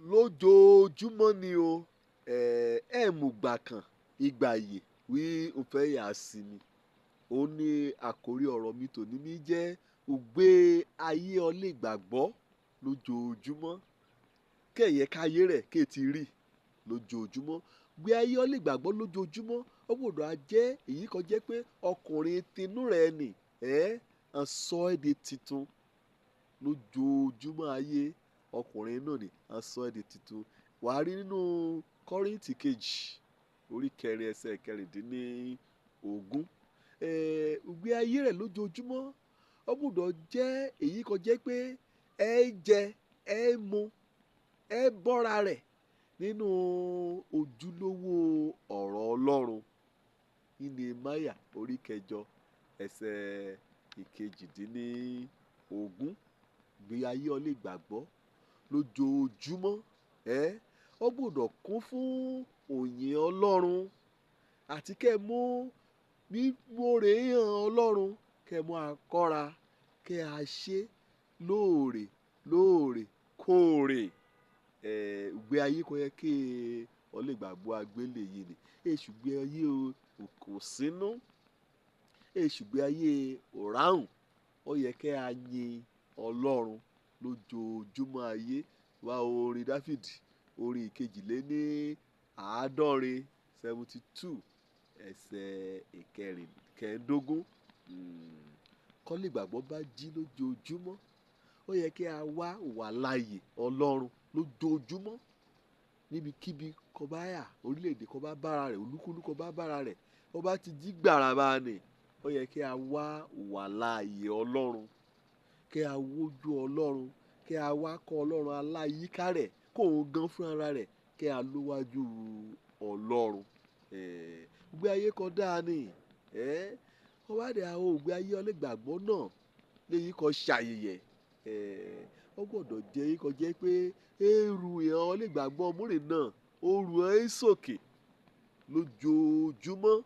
Lójoojúmọ́ ni o. Ẹ mú gbà kan ìgbà yè wí n fẹ́ yà sí mi. Ó ní àkórí ọ̀rọ̀ mi tòní mi jẹ́ ògbé ayé ọlé ìgbàgbọ́ lójoojúmọ́. Kẹ̀yẹ káyé rẹ̀ ké ti rí lójoojúmọ́. Gbé ayé ọlé ìgbàgbọ́ lójoojúmọ́. Ó gbọdọ̀ á jẹ́ èyí kan jẹ́ pé ọkùnrin tinú rẹ̀ nì, ẹ́ ń sọ ẹ́ di titun lójoojúmọ́ ayé. Ọkùnrin náà ni ń sọ ẹ́ di titun. Wà á rí nínú Kọ́ríńtì kejì orí kẹrin ẹsẹ̀ 16. Ìgbé ayé rẹ̀ lójoojúmọ́ ó gbọdọ̀ jẹ́ èyí kan jẹ́ pé ẹ jẹ, ẹ mu, ẹ bọ́ra rẹ̀ nínú ojúlówó ọ̀rọ̀ Ọlọ́run. Ní Nehemiah orí kẹjọ ẹsẹ̀ 18. Ìgbé ayé ọlé ìgbàgbọ́ lójoojúmọ́, ẹ́ ó gbọdọ̀ kún fún òyìn Ọlọ́run àti kẹ́ mú mímóre hàn Ọlọ́run, kẹ́ mú akọ́ra, kẹ́ a ṣe lóòrè lóòrè kóòrè. Ìgbé ayé kò yẹ kí ọlé ìgbàgbọ́ agbélé yìí ni. Èṣù gbé ayé kò sínú. Èṣù gbé ayé òráùn. Ó yẹ kí a yin Ọlọ́run lójoojúmọ́ ayé. Wá orin Dáfídì orin 72 72 ẹsẹ̀ 15. Kọ́lé ìgbàgbọ́ bá jí lójoojúmọ́, ó yẹ kí a wá wà láàyè Ọlọ́run lójoojúmọ́. Níbikíbi kó bá yà, orílẹ̀-èdè kó bá bára rẹ̀, olúkúlùkù kó bá bára rẹ̀, ó bá ti jí gbàrà bá ni, ó yẹ kí a wá wà láàyè Ọlọ́run, kí a wójú Ọlọ́run, kí a wá kọ́ Ọlọ́run aláyíká rẹ̀, kó òun gan fún ara rẹ̀, kí a lówájú Ọlọ́run. Ìgbé ayé kan dáa ni. Ó wá dé àwọn ògbé ayé ọlé ìgbàgbọ́ náà léyìí kan ṣàyẹ̀yẹ̀. Ó gbọdọ̀ jẹ́ èyí kan jẹ́ pé èrù ìhàn ọlé ìgbàgbọ́ múrì náà ó ru ẹ́ sókè lójoojúmọ́,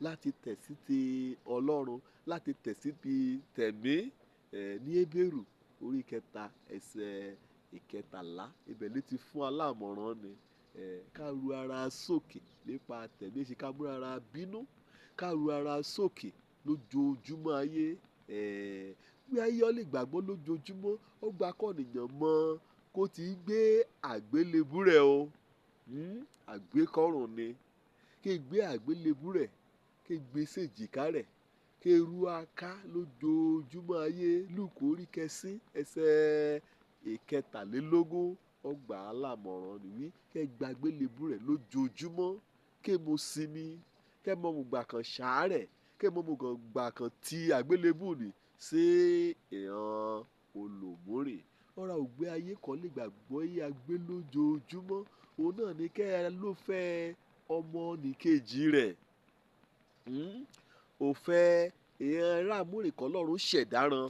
láti tẹ̀ sí ti Ọlọ́run, láti tẹ̀ sí ti tẹ̀mí. Ní Hébérù orí kẹta ẹsẹ̀ 13. Ibẹ̀ ló ti fún alámọ̀ràn ni. Ká ru ara sókè nípa tẹ̀mí, ṣe ká mú ara bínú, ká ru ara sókè lójoojúmọ́ ayé. Gbé ayé ọlé ìgbàgbọ́ lójoojúmọ́, ó gba kọ́ ènìyàn mọ̀ kó ti gbé àgbélébú rẹ̀ o. Àgbékọ́rùn ni. Kí gbé àgbélébú rẹ̀, kí gbé séjìká rẹ̀, kí ru aká lójoojúmọ́ ayé. Lúùkù orí kẹsín ẹsẹ̀ 23. Ó gbà á lámọ̀ràn ni wí kí ẹ gba àgbélébú rẹ̀ lójoojúmọ́, kí mo sinmi, kí ẹ mọ̀ mo gbà kan ṣàárẹ̀, kí ẹ mọ̀ mo gbà kan ti àgbélébú ni sí ìhàn olùmúrè. Ọ̀rọ̀ ògbé ayé kan lè gbàgbọ́ yé agbé lójoojúmọ́. Òun náà ni kí ẹ ló fẹ́ ọmọnìkejì rẹ̀. Ó fẹ́ ìyẹn rámúrè kan Ọlọ́run ṣẹ̀dáran.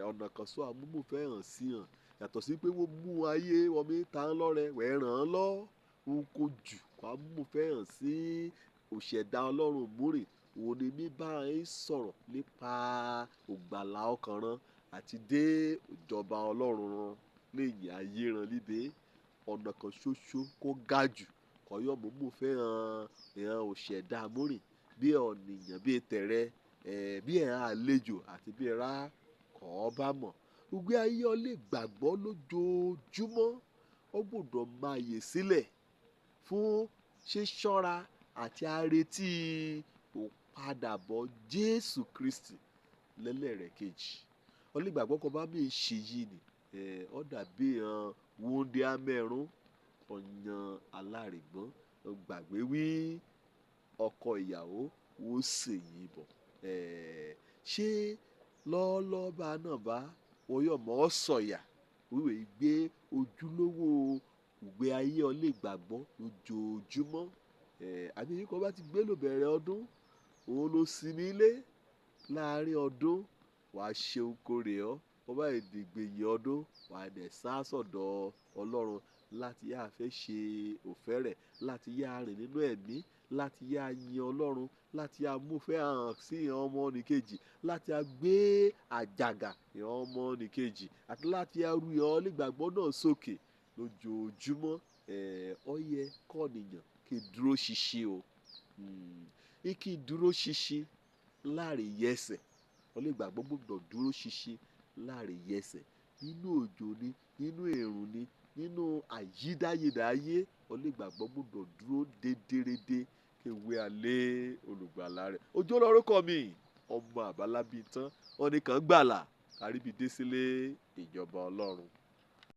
Ọ̀nà kan sọ àmúmúfẹ́ hàn sí hàn. Yàtọ̀ sí pé wọ́n mú ayé wọn mi ta ń lọ́rẹ, wẹ̀ ràn án lọ́. Òun kò jù kó àmúmúfẹ́ hàn sí òṣèdá Ọlọ́run múrè. Òun ni mí bá ń sọ̀rọ̀ nípa ògbàlà ọkàn rán àti dé ìjọba Ọlọ́run rán léyìn ayé rán líbe. Ọ̀nà kan ṣoṣo kó ga jù kó yọ múmúfẹ́ hàn ìhàn òṣèdá múrè bí ọ̀nìyàn bí tẹ̀rẹ, bí ẹ̀ràn àlejò àti bí ẹ̀rá kọ́ bá mọ̀. Ìgbé ayé ọlé ìgbàgbọ́ lójoojúmọ́ ó gbọdọ̀ máa yè sílẹ̀ fún ṣíṣọ́ra àti àrètí òpadàbọ̀ Jésù Kristi lẹ́lẹ̀rẹ̀ kejì. Ọlé ìgbàgbọ́ kan bá mi ṣe yìí ni, ó dàbí ìhàn wúndíá mẹ́rún ọ̀yàn alárìgbọ́n. Ó gbàgbé wí ọkọ ìyàwó wó sè yìí bọ̀. Ṣé lọ́ọ́lọ́ba náà bá oyọ̀ mọ́ sọ̀yà wíwé gbé ojúlówó ìgbé ayé ọlé ìgbàgbọ́ lójoojúmọ́. Àbí yìí kan bá ti gbé lò bẹ̀rẹ̀ ọdún, òun ló sinmi ilé láàárín ọdún, wàá ṣe okòrè ọ́. Wọ́n bá ìdìgbèyìn ọdún wà dẹ̀ sá sọ̀dọ̀ Ọlọ́run láti yá fẹ́ ṣe òfẹ́ rẹ̀, láti yá rìn nínú ẹ̀mí, láti yá yin Ọlọ́run, láti yá múfẹ́ hàn sí ìran ọmọnìkejì, láti yá gbé àjàgà ìran ọmọnìkejì, àti láti yá ru ìran onígbàgbọ́ náà sókè lójoojúmọ́. Ó yẹ kọ́nìyàn kí dúró ṣinṣin o. Kí dúró ṣinṣin láàrin yẹsẹ̀. Onígbàgbọ́ gbọdọ̀ dúró ṣinṣin láàrin yẹsẹ̀. Nínú òjò ni, nínú ẹ̀rùn ni, nínú àyídáyidà ayé, onígbàgbọ́ gbọdọ̀ dúró dédérédé kí wé alẹ́ olùgbàlà rẹ̀. Òjó lorúkọ mi, ọmọ àbálábí tán, ọ̀nìkan gbàlà, káríbi dé sílé ìjọba Ọlọ́run.